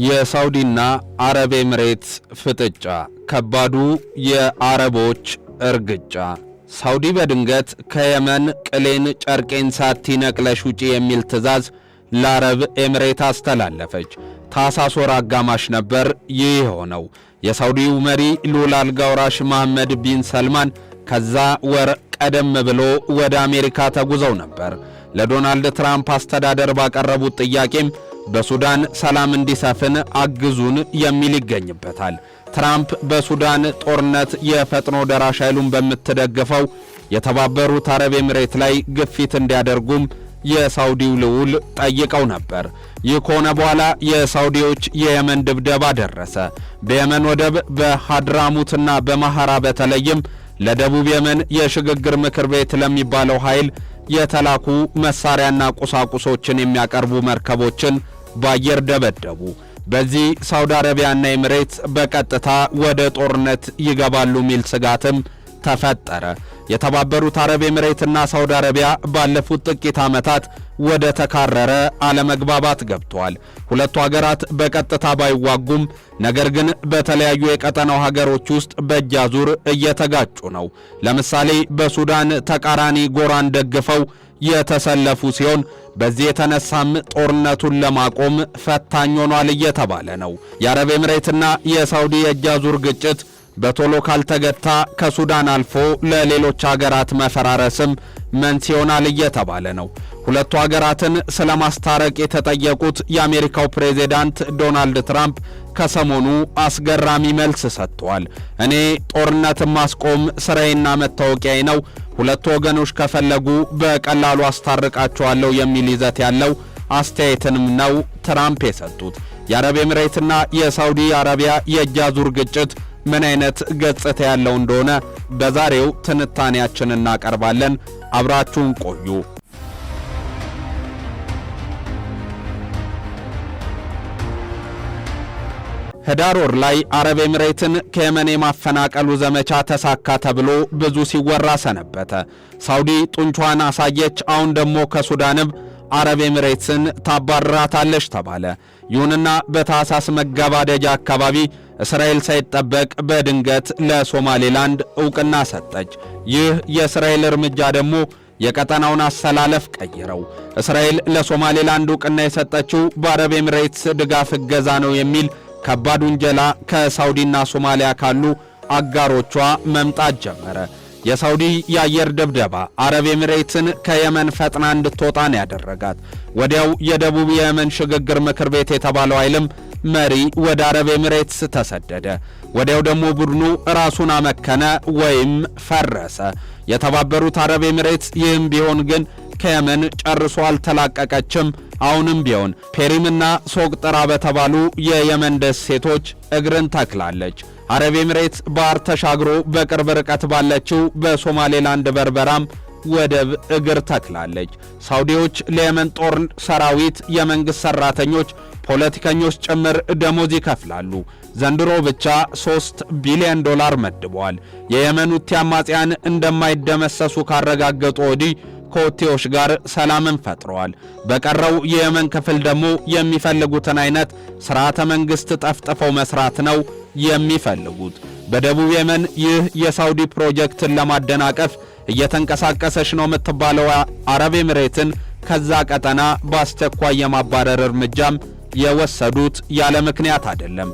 የሳውዲና አረብ ኤምሬትስ ፍጥጫ፣ ከባዱ የአረቦች እርግጫ። ሳውዲ በድንገት ከየመን ቅሌን ጨርቄን ሳቲ ነቅለሽ ውጪ የሚል ትዕዛዝ ለአረብ ኤምሬት አስተላለፈች። ታኅሳስ ወር አጋማሽ ነበር ይህ የሆነው። የሳውዲው መሪ ልዑል አልጋ ወራሽ መሐመድ ቢን ሰልማን ከዛ ወር ቀደም ብሎ ወደ አሜሪካ ተጉዘው ነበር። ለዶናልድ ትራምፕ አስተዳደር ባቀረቡት ጥያቄም በሱዳን ሰላም እንዲሰፍን አግዙን የሚል ይገኝበታል። ትራምፕ በሱዳን ጦርነት የፈጥኖ ደራሽ ኃይሉን በምትደግፈው የተባበሩት አረብ ኤምሬት ላይ ግፊት እንዲያደርጉም የሳውዲው ልዑል ጠይቀው ነበር። ይህ ከሆነ በኋላ የሳውዲዎች የየመን ድብደባ ደረሰ። በየመን ወደብ በሃድራሙትና በማሐራ በተለይም ለደቡብ የመን የሽግግር ምክር ቤት ለሚባለው ኃይል የተላኩ መሳሪያና ቁሳቁሶችን የሚያቀርቡ መርከቦችን በአየር ደበደቡ። በዚህ ሳውዲ አረቢያና ኤምሬትስ በቀጥታ ወደ ጦርነት ይገባሉ የሚል ስጋትም ተፈጠረ። የተባበሩት አረብ ኤምሬትና ሳውዲ አረቢያ ባለፉት ጥቂት ዓመታት ወደ ተካረረ አለመግባባት ገብተዋል። ሁለቱ ሀገራት በቀጥታ ባይዋጉም ነገር ግን በተለያዩ የቀጠናው ሀገሮች ውስጥ በእጅ አዙር እየተጋጩ ነው። ለምሳሌ በሱዳን ተቃራኒ ጎራን ደግፈው የተሰለፉ ሲሆን በዚህ የተነሳም ጦርነቱን ለማቆም ፈታኝ ሆኗል እየተባለ ነው። የአረብ ኤምሬትና የሳውዲ የእጅ አዙር ግጭት በቶሎ ካልተገታ ከሱዳን አልፎ ለሌሎች ሀገራት መፈራረስም መንስኤ ይሆናል እየተባለ ነው። ሁለቱ ሀገራትን ስለማስታረቅ የተጠየቁት የአሜሪካው ፕሬዚዳንት ዶናልድ ትራምፕ ከሰሞኑ አስገራሚ መልስ ሰጥተዋል። እኔ ጦርነትን ማስቆም ስራዬና መታወቂያዬ ነው፣ ሁለቱ ወገኖች ከፈለጉ በቀላሉ አስታርቃቸዋለሁ የሚል ይዘት ያለው አስተያየትንም ነው ትራምፕ የሰጡት። የአረብ ኤምሬትና የሳውዲ አረቢያ የእጅ አዙር ግጭት ምን አይነት ገጽታ ያለው እንደሆነ በዛሬው ትንታኔያችን እናቀርባለን። አብራችሁን ቆዩ። ህዳር ወር ላይ አረብ ኤምሬትን ከየመን የማፈናቀሉ ዘመቻ ተሳካ ተብሎ ብዙ ሲወራ ሰነበተ። ሳውዲ ጡንቿን አሳየች። አሁን ደግሞ ከሱዳንም አረብ ኤምሬትስን ታባርራታለች ተባለ። ይሁንና በታህሳስ መገባደጃ አካባቢ እስራኤል ሳይጠበቅ በድንገት ለሶማሌላንድ ዕውቅና ሰጠች። ይህ የእስራኤል እርምጃ ደግሞ የቀጠናውን አሰላለፍ ቀይረው። እስራኤል ለሶማሌላንድ ዕውቅና የሰጠችው በአረብ ኤምሬትስ ድጋፍ እገዛ ነው የሚል ከባድ ውንጀላ ከሳውዲና ሶማሊያ ካሉ አጋሮቿ መምጣት ጀመረ። የሳውዲ የአየር ድብደባ አረብ ኤሚሬትስን ከየመን ፈጥና እንድትወጣ ነው ያደረጋት። ወዲያው የደቡብ የየመን ሽግግር ምክር ቤት የተባለው ኃይልም መሪ ወደ አረብ ኤሚሬትስ ተሰደደ። ወዲያው ደግሞ ቡድኑ ራሱን አመከነ ወይም ፈረሰ። የተባበሩት አረብ ኤሚሬትስ ይህም ቢሆን ግን ከየመን ጨርሶ አልተላቀቀችም። አሁንም ቢሆን ፔሪምና ሶቅጥራ በተባሉ የየመን ደሴቶች እግርን ተክላለች። አረብ ኤሚሬትስ ባህር ተሻግሮ በቅርብ ርቀት ባለችው በሶማሌላንድ በርበራም ወደብ እግር ተክላለች። ሳውዲዎች ለየመን ጦር ሰራዊት፣ የመንግሥት ሠራተኞች፣ ፖለቲከኞች ጭምር ደሞዝ ይከፍላሉ። ዘንድሮ ብቻ 3 ቢሊዮን ዶላር መድበዋል። የየመን ሁቲ አማጽያን እንደማይደመሰሱ ካረጋገጡ ወዲህ ከሁቲዎች ጋር ሰላምን ፈጥረዋል። በቀረው የየመን ክፍል ደግሞ የሚፈልጉትን አይነት ስርዓተ መንግሥት ጠፍጥፈው መስራት ነው የሚፈልጉት። በደቡብ የመን ይህ የሳውዲ ፕሮጀክትን ለማደናቀፍ እየተንቀሳቀሰች ነው የምትባለው አረብ ኤምሬትን ከዛ ቀጠና በአስቸኳይ የማባረር እርምጃም የወሰዱት ያለ ምክንያት አይደለም።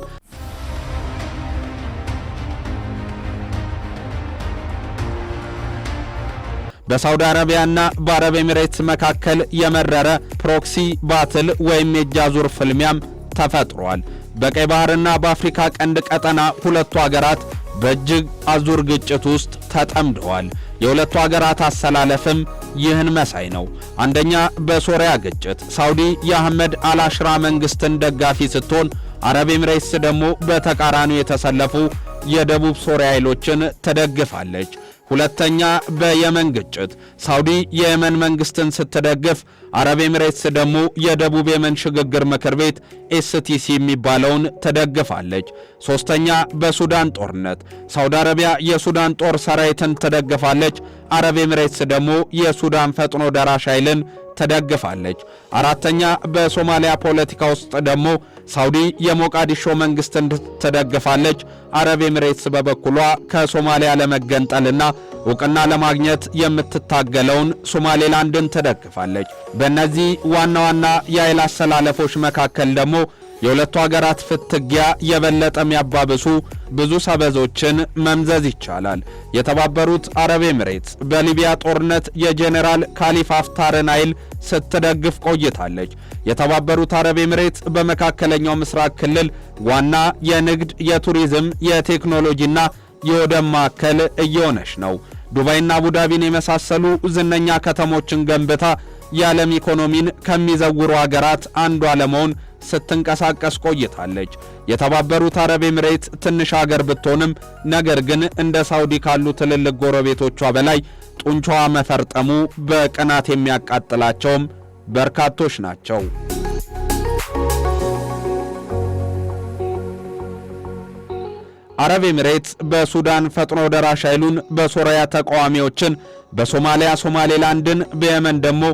በሳውዲ አረቢያና በአረብ ኤሚሬትስ መካከል የመረረ proxy battle ወይም የእጅ አዙር ፍልሚያም ተፈጥሯል። በቀይ ባህርና በአፍሪካ ቀንድ ቀጠና ሁለቱ ሀገራት በእጅ አዙር ግጭት ውስጥ ተጠምደዋል። የሁለቱ ሀገራት አሰላለፍም ይህን መሳይ ነው። አንደኛ፣ በሶሪያ ግጭት ሳውዲ የአህመድ አልሻራ መንግስትን ደጋፊ ስትሆን፣ አረብ ኤሚሬትስ ደግሞ በተቃራኒው የተሰለፉ የደቡብ ሶሪያ ኃይሎችን ትደግፋለች። ሁለተኛ፣ በየመን ግጭት ሳውዲ የየመን መንግስትን ስትደግፍ፣ አረብ ኤሚሬትስ ደግሞ የደቡብ የመን ሽግግር ምክር ቤት STC የሚባለውን ትደግፋለች። ሶስተኛ፣ በሱዳን ጦርነት ሳውዲ አረቢያ የሱዳን ጦር ሰራዊትን ትደግፋለች። አረብ ኤሚሬትስ ደግሞ የሱዳን ፈጥኖ ደራሽ ኃይልን ትደግፋለች። አራተኛ፣ በሶማሊያ ፖለቲካ ውስጥ ደግሞ ሳውዲ የሞቃዲሾ መንግስትን ትደግፋለች። አረብ ኤሚሬትስ በበኩሏ ከሶማሊያ ለመገንጠልና እውቅና ለማግኘት የምትታገለውን ሶማሌላንድን ትደግፋለች። በእነዚህ ዋና ዋና የኃይል አሰላለፎች መካከል ደግሞ የሁለቱ ሀገራት ፍትጊያ የበለጠ የሚያባብሱ ብዙ ሰበዞችን መምዘዝ ይቻላል። የተባበሩት አረብ ኤሚሬትስ በሊቢያ ጦርነት የጄኔራል ካሊፍ ሀፍታርን ኃይል ስትደግፍ ቆይታለች። የተባበሩት አረብ ኤሚሬትስ በመካከለኛው ምስራቅ ክልል ዋና የንግድ፣ የቱሪዝም፣ የቴክኖሎጂና የወደብ ማዕከል እየሆነች ነው። ዱባይና አቡዳቢን የመሳሰሉ ዝነኛ ከተሞችን ገንብታ የዓለም ኢኮኖሚን ከሚዘውሩ አገራት አንዷ ለመሆን ስትንቀሳቀስ ቆይታለች። የተባበሩት አረብ ኤሚሬት ትንሽ አገር ብትሆንም ነገር ግን እንደ ሳውዲ ካሉ ትልልቅ ጎረቤቶቿ በላይ ጡንቻዋ መፈርጠሙ በቅናት የሚያቃጥላቸውም በርካቶች ናቸው። አረብ ኤሚሬትስ በሱዳን ፈጥኖ ደራሽ ኃይሉን፣ በሶሪያ ተቃዋሚዎችን፣ በሶማሊያ ሶማሌላንድን፣ በየመን ደግሞ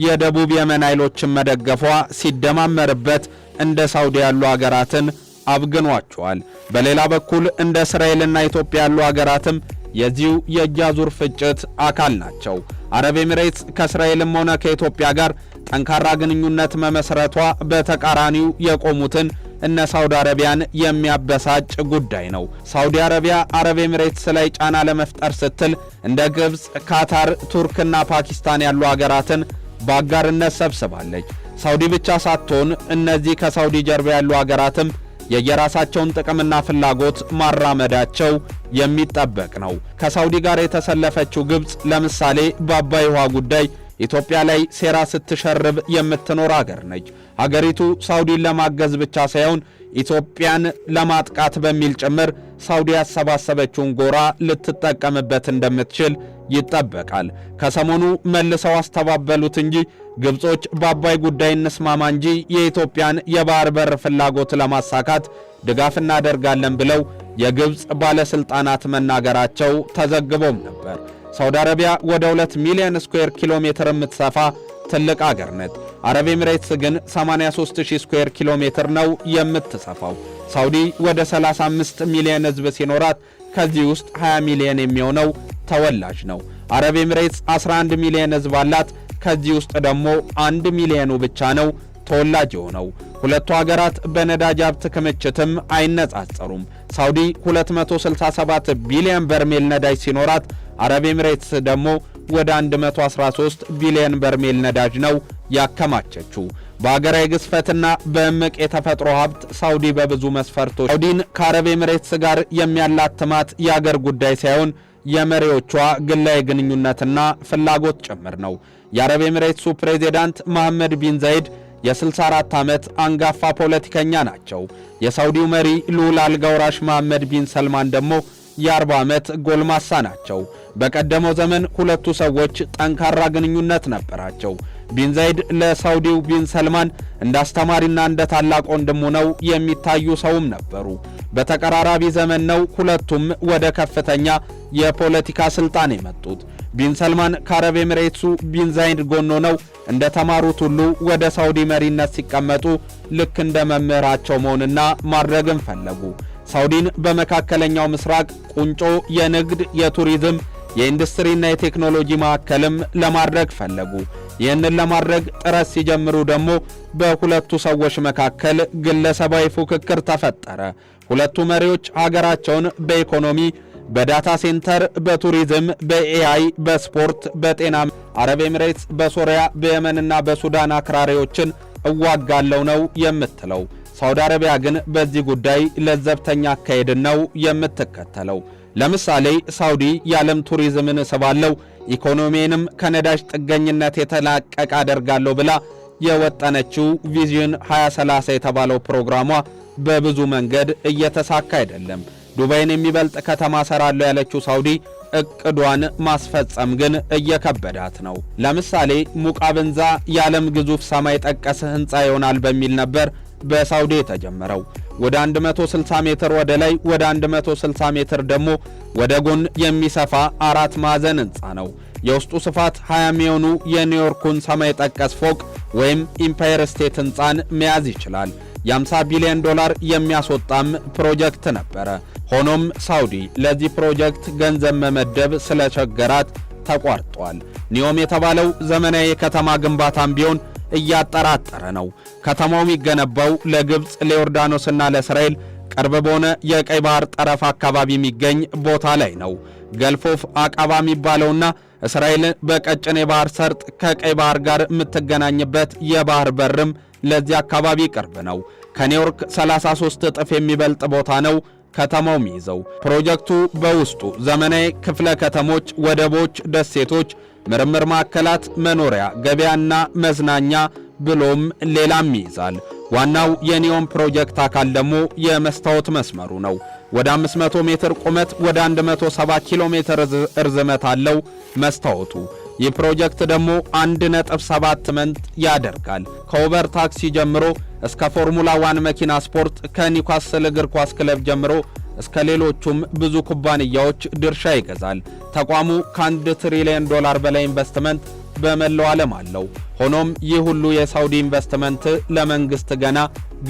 የደቡብ የመን ኃይሎችን መደገፏ ሲደማመርበት እንደ ሳውዲ ያሉ አገራትን አብግኗቸዋል። በሌላ በኩል እንደ እስራኤልና ኢትዮጵያ ያሉ አገራትም የዚሁ የእጅ አዙር ፍጭት አካል ናቸው። አረብ ኤሚሬትስ ከእስራኤልም ሆነ ከኢትዮጵያ ጋር ጠንካራ ግንኙነት መመስረቷ በተቃራኒው የቆሙትን እነ ሳውዲ አረቢያን የሚያበሳጭ ጉዳይ ነው። ሳውዲ አረቢያ አረብ ኤሚሬትስ ላይ ጫና ለመፍጠር ስትል እንደ ግብፅ፣ ካታር፣ ቱርክና ፓኪስታን ያሉ አገራትን በአጋርነት ሰብስባለች። ሳውዲ ብቻ ሳትሆን እነዚህ ከሳውዲ ጀርባ ያሉ አገራትም የየራሳቸውን ጥቅምና ፍላጎት ማራመዳቸው የሚጠበቅ ነው። ከሳውዲ ጋር የተሰለፈችው ግብፅ ለምሳሌ በአባይ ውሃ ጉዳይ ኢትዮጵያ ላይ ሴራ ስትሸርብ የምትኖር አገር ነች። አገሪቱ ሳውዲን ለማገዝ ብቻ ሳይሆን ኢትዮጵያን ለማጥቃት በሚል ጭምር ሳውዲ ያሰባሰበችውን ጎራ ልትጠቀምበት እንደምትችል ይጠበቃል። ከሰሞኑ መልሰው አስተባበሉት እንጂ ግብጾች በአባይ ጉዳይ እንስማማ እንጂ የኢትዮጵያን የባህር በር ፍላጎት ለማሳካት ድጋፍ እናደርጋለን ብለው የግብፅ ባለስልጣናት መናገራቸው ተዘግቦም ነበር። ሳውዲ አረቢያ ወደ 2 ሚሊዮን ስኩዌር ኪሎ ሜትር የምትሰፋ ትልቅ አገር ነች። አረብ ኤሚሬትስ ግን 83000 ስኩዌር ኪሎ ሜትር ነው የምትሰፋው። ሳውዲ ወደ 35 ሚሊዮን ሕዝብ ሲኖራት ከዚህ ውስጥ 20 ሚሊዮን የሚሆነው ተወላጅ ነው። አረብ ኤሚሬትስ 11 ሚሊዮን ሕዝብ አላት። ከዚህ ውስጥ ደግሞ 1 ሚሊዮኑ ብቻ ነው ተወላጅ የሆነው። ሁለቱ ሀገራት በነዳጅ ሀብት ክምችትም አይነጻጸሩም። ሳውዲ 267 ቢሊዮን በርሜል ነዳጅ ሲኖራት አረብ ኤሚሬትስ ደግሞ ወደ 113 ቢሊዮን በርሜል ነዳጅ ነው ያከማቸችው። በሀገራዊ ግዝፈትና በእምቅ የተፈጥሮ ሀብት ሳውዲ በብዙ መስፈርቶች ሳውዲን ከአረብ ኤሚሬትስ ጋር የሚያላትማት የአገር ጉዳይ ሳይሆን የመሪዎቿ ግላዊ ግንኙነትና ፍላጎት ጭምር ነው። የአረብ ኤሚሬትሱ ፕሬዚዳንት መሐመድ ቢን ዘይድ የ64 ዓመት አንጋፋ ፖለቲከኛ ናቸው። የሳውዲው መሪ ልዑል አልጋውራሽ መሐመድ ቢን ሰልማን ደግሞ የ40 ዓመት ጎልማሳ ናቸው። በቀደመው ዘመን ሁለቱ ሰዎች ጠንካራ ግንኙነት ነበራቸው። ቢን ዘይድ ለሳውዲው ቢን ሰልማን እንደ አስተማሪና እንደ ታላቅ ወንድሙ ነው የሚታዩ ሰውም ነበሩ። በተቀራራቢ ዘመን ነው ሁለቱም ወደ ከፍተኛ የፖለቲካ ስልጣን የመጡት። ቢን ሰልማን ከአረብ ኤሚሬትሱ ቢን ዛይድ ጎን ሆነው እንደ ተማሩት ሁሉ ወደ ሳውዲ መሪነት ሲቀመጡ ልክ እንደ መምህራቸው መሆንና ማድረግን ፈለጉ። ሳውዲን በመካከለኛው ምስራቅ ቁንጮ የንግድ፣ የቱሪዝም፣ የኢንዱስትሪና የቴክኖሎጂ ማዕከልም ለማድረግ ፈለጉ። ይህንን ለማድረግ ጥረት ሲጀምሩ ደግሞ በሁለቱ ሰዎች መካከል ግለሰባዊ ፉክክር ተፈጠረ። ሁለቱ መሪዎች ሀገራቸውን በኢኮኖሚ፣ በ data center፣ በቱሪዝም፣ በ AI፣ በስፖርት፣ በጤና አረብ ኤሚሬትስ በሶሪያ፣ በየመንና በሱዳን አክራሪዎችን እዋጋለው ነው የምትለው። ሳውዲ አረቢያ ግን በዚህ ጉዳይ ለዘብተኛ አካሄድን ነው የምትከተለው። ለምሳሌ ሳውዲ የዓለም ቱሪዝምን እስባለው፣ ኢኮኖሚንም ከነዳጅ ጥገኝነት የተላቀቀ አደርጋለሁ ብላ የወጠነችው Vision 2030 የተባለው ፕሮግራሟ በብዙ መንገድ እየተሳካ አይደለም። ዱባይን የሚበልጥ ከተማ ሰራለሁ ያለችው ሳውዲ እቅዷን ማስፈጸም ግን እየከበዳት ነው። ለምሳሌ ሙቃብንዛ የዓለም ግዙፍ ሰማይ ጠቀስ ሕንፃ ይሆናል በሚል ነበር በሳውዲ የተጀመረው። ወደ 160 ሜትር ወደ ላይ፣ ወደ 160 ሜትር ደግሞ ወደ ጎን የሚሰፋ አራት ማዕዘን ሕንፃ ነው። የውስጡ ስፋት 20 የሚሆኑ የኒውዮርኩን ሰማይ ጠቀስ ፎቅ ወይም ኢምፓየር ስቴት ሕንፃን መያዝ ይችላል። የ50 ቢሊዮን ዶላር የሚያስወጣም ፕሮጀክት ነበረ። ሆኖም ሳውዲ ለዚህ ፕሮጀክት ገንዘብ መመደብ ስለቸገራት ተቋርጧል። ኒዮም የተባለው ዘመናዊ የከተማ ግንባታም ቢሆን እያጠራጠረ ነው። ከተማው የሚገነባው ለግብፅ፣ ለዮርዳኖስና ለእስራኤል ቅርብ በሆነ የቀይ ባህር ጠረፍ አካባቢ የሚገኝ ቦታ ላይ ነው። Gulf of አቃባ የሚባለውና እስራኤል በቀጭን የባህር ሰርጥ ከቀይ ባህር ጋር የምትገናኝበት የባህር በርም ለዚህ አካባቢ ቅርብ ነው። ከኒውዮርክ 33 እጥፍ የሚበልጥ ቦታ ነው ከተማው የሚይዘው። ፕሮጀክቱ በውስጡ ዘመናዊ ክፍለ ከተሞች፣ ወደቦች፣ ደሴቶች፣ ምርምር ማዕከላት፣ መኖሪያ፣ ገበያና መዝናኛ ብሎም ሌላም ይይዛል። ዋናው የኒዮም ፕሮጀክት አካል ደግሞ የመስታወት መስመሩ ነው። ወደ 500 ሜትር ቁመት፣ ወደ 170 ኪሎ ሜትር እርዝመት አለው መስታወቱ። ይህ ፕሮጀክት ደግሞ 1.7 መንት ያደርጋል። ከኡበር ታክሲ ጀምሮ እስከ ፎርሙላ ዋን መኪና ስፖርት፣ ከኒውካስል እግር ኳስ ክለብ ጀምሮ እስከ ሌሎቹም ብዙ ኩባንያዎች ድርሻ ይገዛል። ተቋሙ ከ1 ትሪሊዮን ዶላር በላይ ኢንቨስትመንት በመላው ዓለም አለው። ሆኖም ይህ ሁሉ የሳውዲ ኢንቨስትመንት ለመንግስት ገና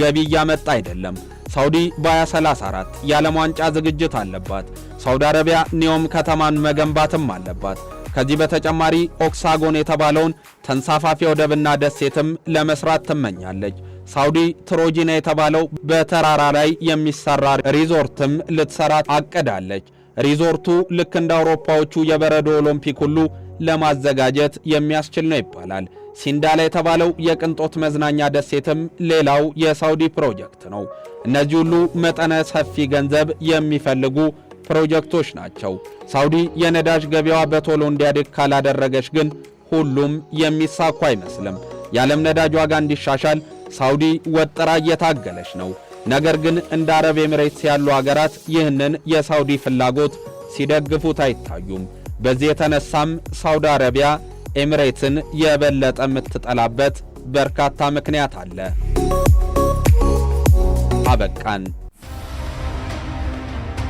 ገቢ እያመጣ አይደለም። ሳውዲ በ2034 የዓለም ዋንጫ ዝግጅት አለባት። ሳውዲ አረቢያ ኒዮም ከተማን መገንባትም አለባት። ከዚህ በተጨማሪ ኦክሳጎን የተባለውን ተንሳፋፊ ወደብና ደሴትም ለመስራት ትመኛለች። ሳውዲ ትሮጂና የተባለው በተራራ ላይ የሚሰራ ሪዞርትም ልትሰራ አቅዳለች። ሪዞርቱ ልክ እንደ አውሮፓዎቹ የበረዶ ኦሎምፒክ ሁሉ ለማዘጋጀት የሚያስችል ነው ይባላል። ሲንዳላ የተባለው የቅንጦት መዝናኛ ደሴትም ሌላው የሳውዲ ፕሮጀክት ነው። እነዚህ ሁሉ መጠነ ሰፊ ገንዘብ የሚፈልጉ ፕሮጀክቶች ናቸው። ሳውዲ የነዳጅ ገቢዋ በቶሎ እንዲያድግ ካላደረገች ግን ሁሉም የሚሳኩ አይመስልም። የዓለም ነዳጅ ዋጋ እንዲሻሻል ሳውዲ ወጥራ እየታገለች ነው። ነገር ግን እንደ አረብ ኤሚሬትስ ያሉ አገራት ይህንን የሳውዲ ፍላጎት ሲደግፉት አይታዩም። በዚህ የተነሳም ሳውዲ አረቢያ ኤሚሬትን የበለጠ የምትጠላበት በርካታ ምክንያት አለ። አበቃን።